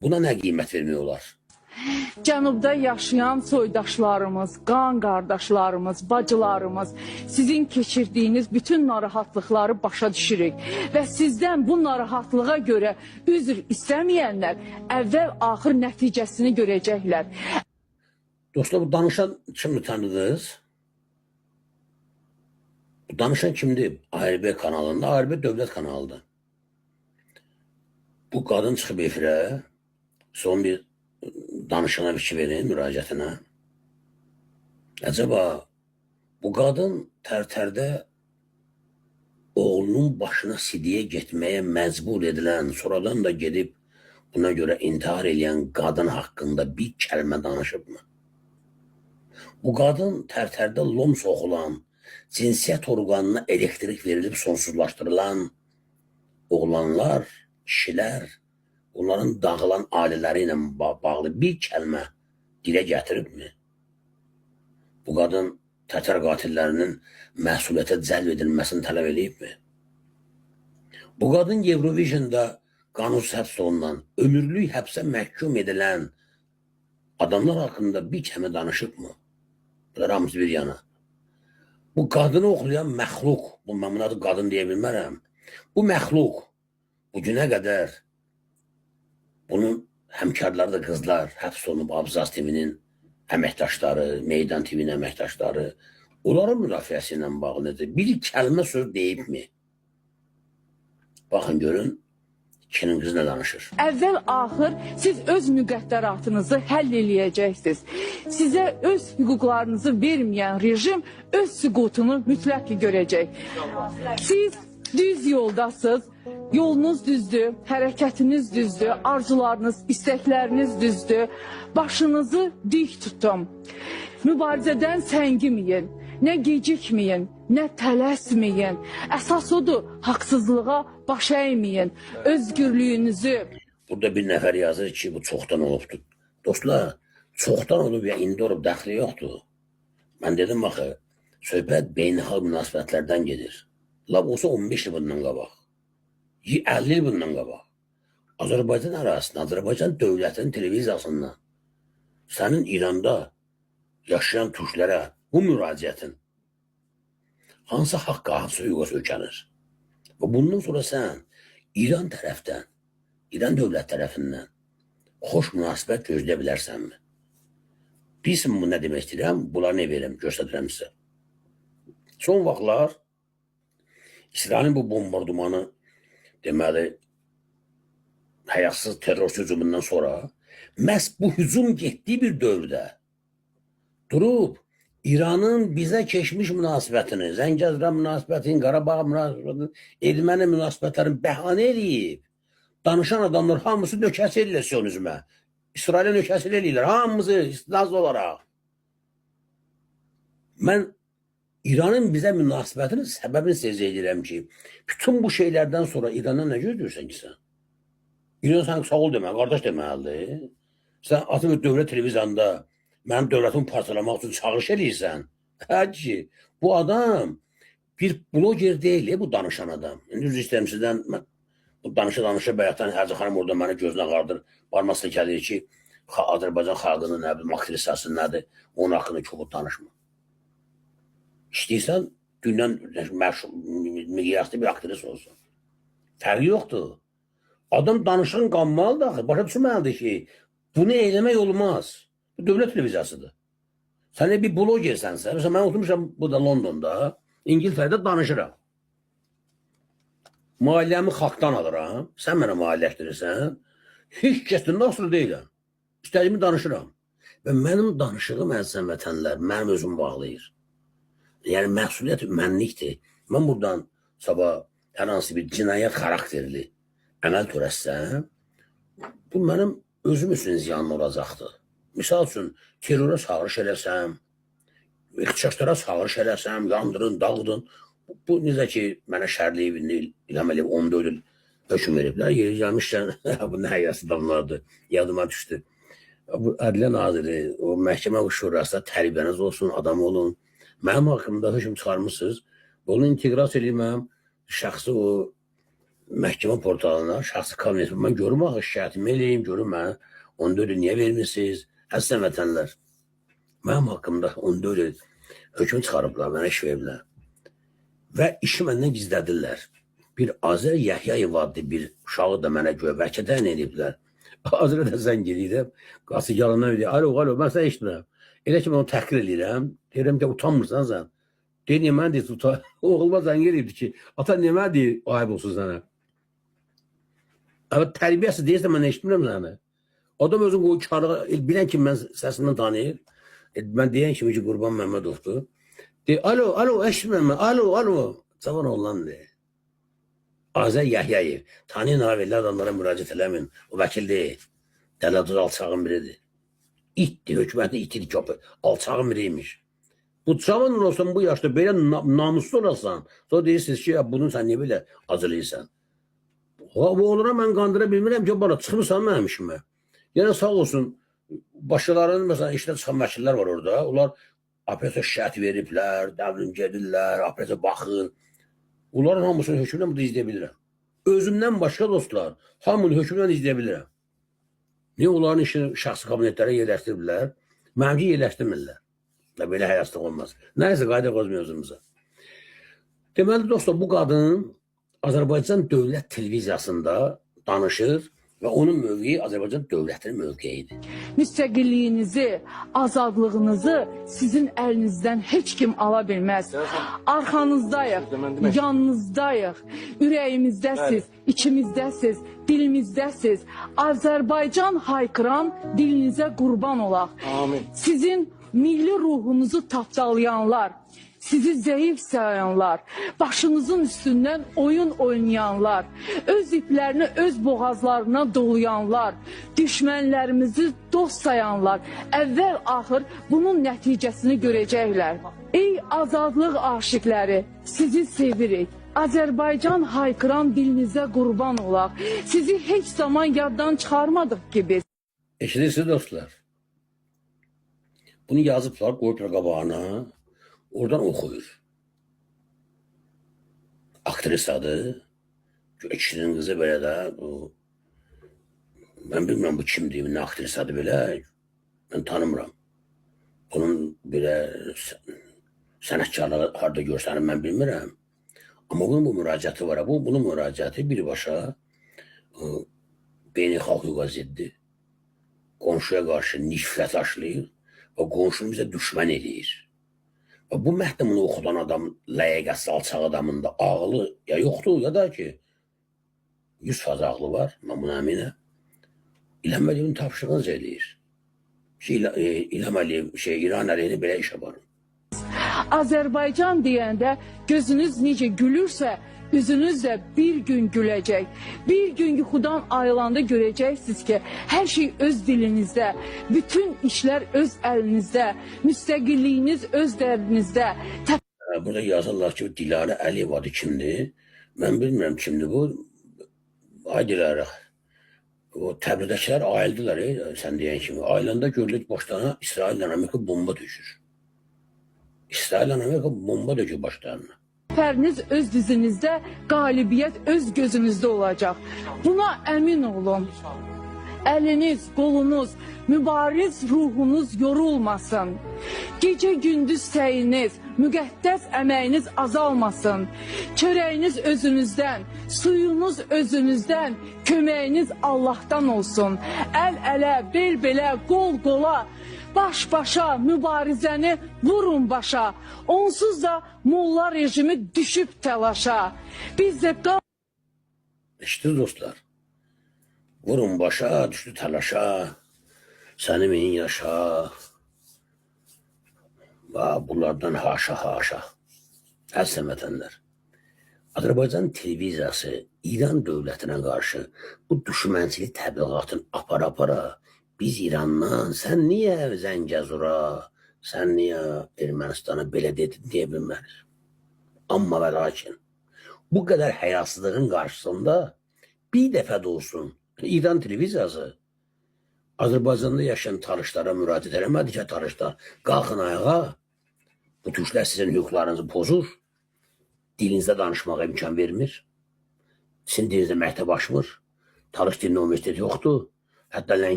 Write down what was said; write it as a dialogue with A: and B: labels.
A: Buna nə qiymət vermək olar?
B: Cənubda yaşayan soydaşlarımız, qan qardaşlarımız, bacılarımız, sizin keçirdiyiniz bütün narahatlıqları başa düşürük və sizdən bu narahatlığa görə üzr istəməyənlər əvvəl axır nəticəsini görəcəklər.
A: Dostlar, bu danışan kimdir, tanıdınız? Bu danışan kimdir? ARB kanalında. ARB dövlət kanalıdır. Bu qadın çıxıb efirə, son bir danışana fikir verin, müraciətinə. Acaba bu qadın Tərtərdə oğlunun başına sidiyə getməyə məcbur edilən, sonradan da gedib buna görə intihar eləyən qadın haqqında bir kəlmə danışıbmı? Bu qadın Tərtərdə lom soxulan, cinsiyyət orqanına elektrik verilib sonsuzlaşdırılan oğlanlar, kişilər, onların dağılan ailələri ilə bağlı bir kəlmə dilə gətiribmi? Bu qadın Tərtər qatillərinin məsuliyyətə cəlb edilməsini tələb eləyibmi? Bu qadın Eurovision'da qanunsuz həbs olunan, ömürlük həbsə məhkum edilən adamlar haqqında bir kəlmə danışıbmı? Bunlar hamısı bir yana. Bu qadını oxlayan məxluq, bu mən buna adı qadın deyə bilmərəm. Bu məxluq bugünə qədər bunun həmkarları da qızlar həbs olunub Abzaz TV-nin əməkdaşları, Meydan TV-nin əməkdaşları, onların müdafiəsi ilə bağlı necə bir kəlmə söz deyibmi? Baxın görün, kişinin qızı nə danışır.
B: Əvvəl axır siz öz müqəddəratınızı həll eləyəcəksiniz. Sizə öz hüquqlarınızı verməyən rejim öz süqutunu mütləq ki görəcək. Siz düz yoldasınız. Yolunuz düzdür, hərəkətiniz düzdür, arzularınız, istəkləriniz düzdür. Başınızı dik tutun. Mübarizədən səngiməyin, nə gecikməyin, nə tələsməyin. Əsas odur, haqsızlığa baş əyməyin. Özgürlüyünüzü
A: Burada bir nəfər yazır ki, bu çoxdan olubdur. Dostlar, çoxdan olub ya indi olub, dəxli yoxdur. Mən dedim axı, söhbət beynəlxalq münasibətlərdən gedir. Lap olsa 15 il bundan qabaq, 50 il bundan qabaq. Azərbaycan ərazisində, Azərbaycan dövlətinin televiziyasından sənin İranda yaşayan türklərə bu müraciətin hansı haqqa, hansı hüquqa söykənir? Və bundan sonra sən İran tərəfdən, İran dövlət tərəfindən xoş münasibət gözləyə bilərsənmi? Bilsin bu nə demək istəyirəm, bunları nə verirəm, göstərirəm sizə. Son vaxtlar İsrailin bu bombardımanı, deməli, həyasız terrorçu hücumundan sonra məhz bu hücum getdiyi bir dövrdə durub İranın bizə keçmiş münasibətini, Zəngəzura münasibətini, Qarabağ münasibətini, erməni münasibətlərini bəhanə eləyib danışan adamlar hamısı nökəsi eləyirlər siyonizmə. İsrailə nökəsi eləyirlər, hamısı istinaz olaraq. Mən İranın bizə münasibətinin səbəbini sizə edirəm ki, bütün bu şeylərdən sonra İrandan nə gözləyirsən ki sən? İran sən sağ ol deməli, qardaş deməlidir. Sən atıb dövlət televiziyonunda mənim dövlətimi parçalamaq üçün çağırış eləyirsən. Hə ki, bu adam bir bloger deyil, bu danışan adam. İndi üzr istəyirəm sizdən, mən bu danışa-danışa bayaqdan Hacı xanım orada məni gözünə qardır, barmaq silkələyir ki, Azərbaycan xalqının nə bilim aktrisası nədir, onun haqqında çox danışma. İstəyirsən dünyanın məşhur miqyaslı bir aktris olsun. Fərqi yoxdur. Adam danışığın qanmalıdır axı. Başa düşməlidir ki, bunu eləmək olmaz. Bu dövlət televiziyasıdır. Sən də bir blogersənsə, məsələn mən oturmuşam burada Londonda, İngiltərədə danışıram. Maliyyəmi xalqdan alıram. Sən mənə maliyyələşdirirsən. Heç kəsdən asılı deyiləm. İstədiyimi danışıram. Və mənim danışığım əziz vətənlər, mənim özüm bağlayır. Yəni məsuliyyət mənlikdir. Mən buradan sabah hər hansı bir cinayət xarakterli əməl törətsəm, bu mənim özüm üçün ziyanlı olacaqdır. Misal üçün, terrora çağırış eləsəm, ixtişaşlara çağırış eləsəm, yandırın, dağıdın. Bu necə ki, mənə şərliyib indi İlham Əliyev 14 il hökm veriblər. Yeri gəlmişkən, bu nə həyasız adamlardır, yadıma düşdü. Bu Ədliyyə Naziri, o Məhkəmə Şurasında tərbiyəniz olsun, adam olun. Mənim haqqımda hökm çıxarmısınız. Bunu inteqrasiya eləyim şəxsi o Məhkəmə portalına, şəxsi kabinetimə mən görüm axı şikayətimi eləyim, görüm mənə 14 il niyə vermisiniz? Əziz vətənlər, mənim haqqımda 14 il hökm çıxarıblar, mənə iş veriblər. Və işi məndən gizlədirlər. Bir Azər Yəhyayev adlı bir uşağı da mənə görə vəkil təyin ediblər. Azərə də zəng eləyirəm. Qası yalandan deyir, alo, alo, mən sənə eşitmirəm. Elə ki, mən onu təhqir eləyirəm. Deyirəm ki, utanmırsan sən. Deyir, niyə mən deyir, utan. Oğluma zəng eləyibdi ki, ata niyə mən deyir, ayıb olsun sənə. Amma tərbiyəsiz deyirsən, mən eşitmirəm səni. Adam özünü qoyur karığa, bilən ki, mən səsindən tanıyır. Mən deyən kimi ki, Qurban Məmmədovdur. Deyir, alo, alo, eşitmirəm mən, alo, alo. Cavan oğlan deyir. Azər Yəhyayev. Tanıyın abi, elə adamlara müraciət eləməyin. O vəkil deyil. Dələduz alçağın biridir. İtdir, hökumətin itidir, köpək. Alçağın biriymiş. Bu cavan olsan bu yaşda belə namuslu olasan, sonra deyirsiniz ki, ya bunu sən niyə belə acılayırsan? Ha, bu oğluna mən qandıra bilmirəm ki, bana çıxmısan mənim işimə. Yəni sağ olsun, başqalarının məsələn işdə çıxan vəkillər var orada. Onlar operasiya şikayət veriblər, nə bilim gedirlər, operasiya baxır. Onların hamısının hökmünü burada izləyə bilirəm. Özümdən başqa dostlar, hamının hökmünü izləyə bilirəm. Niyə onların işini şəxsi kabinetlərə yerləşdiriblər? Mənimki yerləşdirmirlər. Da belə həyasızlıq olmaz. Nəysə qayıdaq öz mövzumuza. Deməli dostlar, bu qadın Azərbaycan Dövlət Televiziyasında danışır və onun mövqeyi Azərbaycan dövlətinin mövqeyidir.
B: Müstəqilliyinizi, azadlığınızı sizin əlinizdən heç kim ala bilməz. Arxanızdayıq, yanınızdayıq, ürəyimizdəsiz, içimizdəsiz, dilimizdəsiz. Azərbaycan haykıran dilinizə qurban olaq.
C: Amin.
B: Sizin milli ruhunuzu tapdalayanlar, sizi zəif sayanlar, başınızın üstündən oyun oynayanlar, öz iplərini öz boğazlarına dolayanlar, düşmənlərimizi dost sayanlar, əvvəl axır bunun nəticəsini görəcəklər. Ey azadlıq aşiqləri, sizi sevirik. Azərbaycan haykıran dilinizə qurban olaq. Sizi heç zaman yaddan çıxarmadıq ki biz.
A: Eşidirsiniz dostlar. Bunu yazıblar, qoyublar qabağına. Oradan oxuyur. Aktrisadır. Kişinin qızı belə də bu mən bilmirəm bu kimdir, nə aktrisadır belə. Mən tanımıram. Bunun belə sənətkarlığı harda görsənir mən bilmirəm. Amma bunun bu müraciəti var. Bunun müraciəti birbaşa beynəlxalq hüquqa ziddir. Qonşuya qarşı nifrət aşlayır və qonşunu bizə düşmən eləyir. Və bu mətni bunu oxudan adam ləyaqətsiz alçaq adamın da ağlı ya yoxdur, ya da ki 100% ağlı var, mən buna əminəm. İlham Əliyevin tapşırığını eləyir. İlham Əliyev, İran əleyhinə belə iş aparır.
B: Azərbaycan deyəndə gözünüz necə gülürsə, üzünüz də bir gün güləcək. Bir gün yuxudan ayılanda görəcəksiniz ki, hər şey öz dilinizdə, bütün işlər öz əlinizdə, müstəqilliyiniz öz dərinizdə.
A: Burada yazırlar ki, Dilarə Əliyev adı kimdir? Mən bilmirəm kimdir bu. Ay Dilarə. O Təbrizdəkilər ayıldılar, sən deyən kimi. Ayılanda görülür ki, başlarına İsraillə Amerika bomba düşür. İsraillə Amerika bomba dökür başlarına.
B: Zəfəriniz öz dizinizdə, qalibiyyət öz gözünüzdə olacaq. Buna əmin olun. Əliniz, qolunuz, mübariz ruhunuz yorulmasın. Gecə gündüz səyiniz, müqəddəs əməyiniz azalmasın. Çörəyiniz özünüzdən, suyunuz özünüzdən, köməyiniz Allahdan olsun. Əl ələ, bel belə, qol qola, baş başa mübarizəni vurun başa. Onsuz da molla rejimi düşüb təlaşa. Biz də
A: Eşitdiniz dostlar. Vurun başa, düşdü təlaşa. Səni min yaşa. Və bunlardan haşa haşa. Əziz vətənlər. Azərbaycan televiziyası İran dövlətinə qarşı bu düşmənçilik təbliğatını apara-apara biz İrandan sən niyə Zəngəzura, sən niyə Ermənistana belə dedin deyə bilmərik. Amma və lakin bu qədər həyasızlığın qarşısında bir dəfə də olsun İran televiziyası Azərbaycanda yaşayan tarışlara müraciət eləmədi ki, tarışlar qalxın ayağa, bu türklər sizin hüquqlarınızı pozur, dilinizdə danışmağa imkan vermir, Sizin dilinizdə məktəb açmır. Talış dilində universitet yoxdur. Hətta Lənkəranın